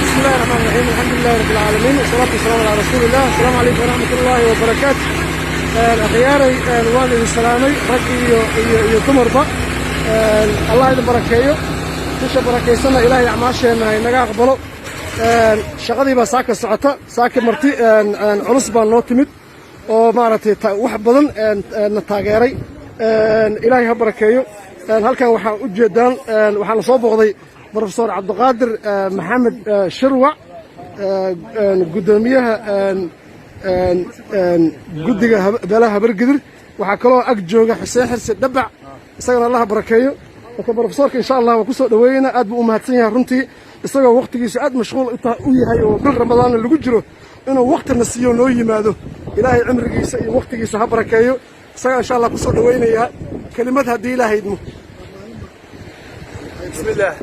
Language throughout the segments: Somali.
بسم الله الرحمن الرحيم، الحمد لله رب العالمين، والصلاة والسلام على رسول الله. السلام عليكم ورحمة الله وبركاته. Akhyaaray, waan idin salaamay, rag iyo dumarba. Allah idin barakeeyo. Bisha barakaysanna Ilaahay acmaasheenna ha inaga aqbalo. Shaqadii baa saaka socota. Saaka marti culus baa noo timid oo maaragtay wax badan na taageeray. Ilaahay ha barakeeyo. Halkan waxaa u jeedaan, waxaana soo booqday Professor Cabdiqaadir Maxamed Shirwac, guddoomiyaha guddiga beelaha Habargidir. Waxaa kaloo ag jooga Xuseen Xirsi Dhabac, isagana Allaha barakeeyo. Marka profesorka insha Allah waa ku soo dhaweynayna. Aad buu u mahadsan yahay runtii, isagoo wakhtigiisu aad mashquul u yahay oo bil Ramadaanna lagu jiro, inuu wakhtina siiyo, noo yimaado. Ilaahay cimrigiisa iyo wakhtigiisa ha barakeeyo. Isagaa insha Allah ku soo dhawaynayaa kelimad haddii Ilaahay idmo. بسم الله،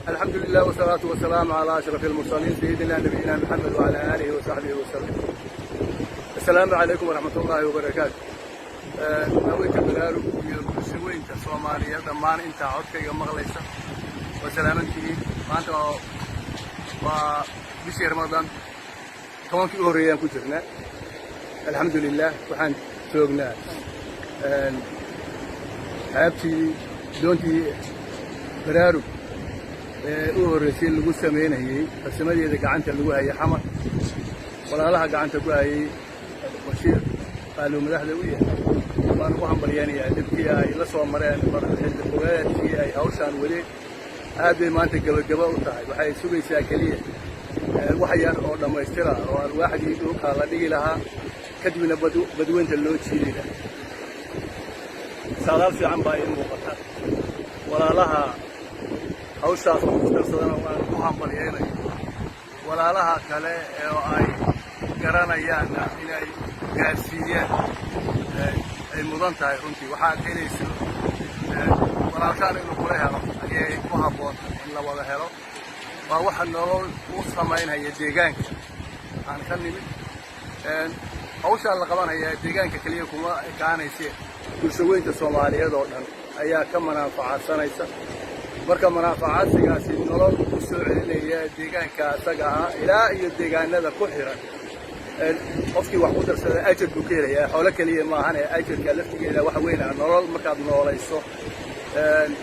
الحمد لله، والصلاة والسلام على أشرف المرسلين، سيدنا نبينا محمد وعلى آله وصحبه وسلم. السلام عليكم ورحمة الله وبركاته. Haweenka Baraarug iyo bulshaweynta Soomaaliyeed dhammaan, intaa codkayga maqlaysa, waa salaamantihiin. Maanta waa bishii Ramadaan, 10-kii u horreeyaan ku jirnaa, alxamdu lilah. Waxaan joognaa xeebtii doontii Baraarug ee u horreysay lagu samaynayey, farsamadeeda gacanta lagu hayay Xamar. Walaalaha gacanta ku hayay, Bashiir Qaaluu madaxda u yahay, waan ugu hambalyaynayaa dhibkii ay la soo mareen, xilli fogeedkii ay hawshaan wadeen. Aad bay maanta gebagabo u tahay. Waxay sugaysaa keliya wax yar oo dhammaystira oo alwaaxdii dhulkaa la dhigi lahaa, kadibna badweynta loo jiidi lahaa. Saadaal fiican baa ii muuqata. Walaalaha hawshaas ku darsadana waan ku hambalyaynayo. Walaalaha kale oo ay garanayaanna inay gaarsiiyaan ay mudan tahay. Runtii waxaad helayso walaalkaan inuu kula helo ayay ku habboon tahay. In la wada helo waa waxa nolol u samaynaya deegaanka aan ka nimid. Hawshaa la qabanaya deegaanka keliya kuma ekaanayse, bulshaweynta Soomaaliyeed oo dhan ayaa ka manaafacaadsanaysa. Marka manaafacaadsigaasi nolol u soo celinaya deegaanka asaga ah ilaa iyo deegaanada ku xiran. Qofkii wax ku darsada ajar buu ka helayaa. Xoolo keliya maahane, ajarka laftigeeda wax weyn ah. Nolol markaad noolayso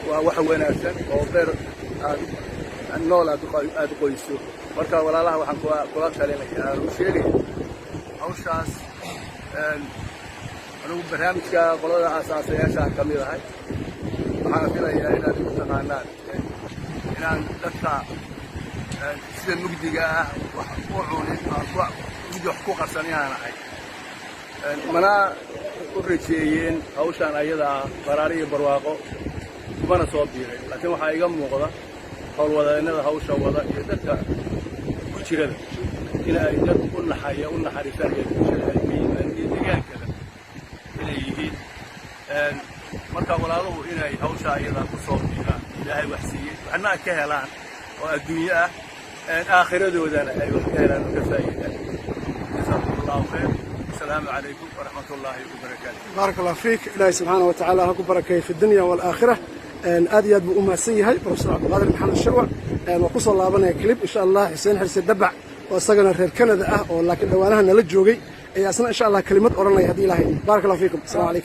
waa wax wanaagsan oo beer aad nool aad qoyso. Marka walaalaha waxaan kula talinaya, aan u sheegaya hawshaas. Anigu barnaamijka qolada aasaasayaashaan ka mid ahay. Waxaana filayaa inaad igu taqaanaan inaan dadka sida mugdiga ah wax u cunin, mugdi wax ku qarsan inaan ahay. Mana u rajeeyeen hawshaan ayada ah baraari iyo barwaaqo, kumana soo biiray. Laakiin waxaa iga muuqda howlwadeennada hawsha wada iyo dadka ku jirada in ay dad u naxaya, u naxariisanaya bulshada ay ka yimaadeen iyo deegaankada inay yihiin. Marka walaaluhu inay hawsha ayadaa ku soo biiraan, Ilaahay wax siiyey, waxna ay ka helaan oo adduunyo ah, aakhiradoodana ay wax ka helaan oo ka faa'iidaan. Jasaakum Allahu khayr. Asalaamu calaykum waraxmat ullaahi wabarakaatu. بارك الله فيك. Ilaahay subxaana wa tacaala ha ku barakeeyo في الدنيا والآخرة. Aad iyo aad buu u mahadsan yahay Professor Cabdiqaadir Maxamed Shirwac. Waa ku soo laabanaya clip insha Allah. Xuseen Xirse Dabac oo isagana reer Canada ah oo laakiin dhowaanaha nala joogay ayaa isna insha Allah kelimad odhanaya haddii Ilahay. بارك الله فيكم. Asalaamu calaykum.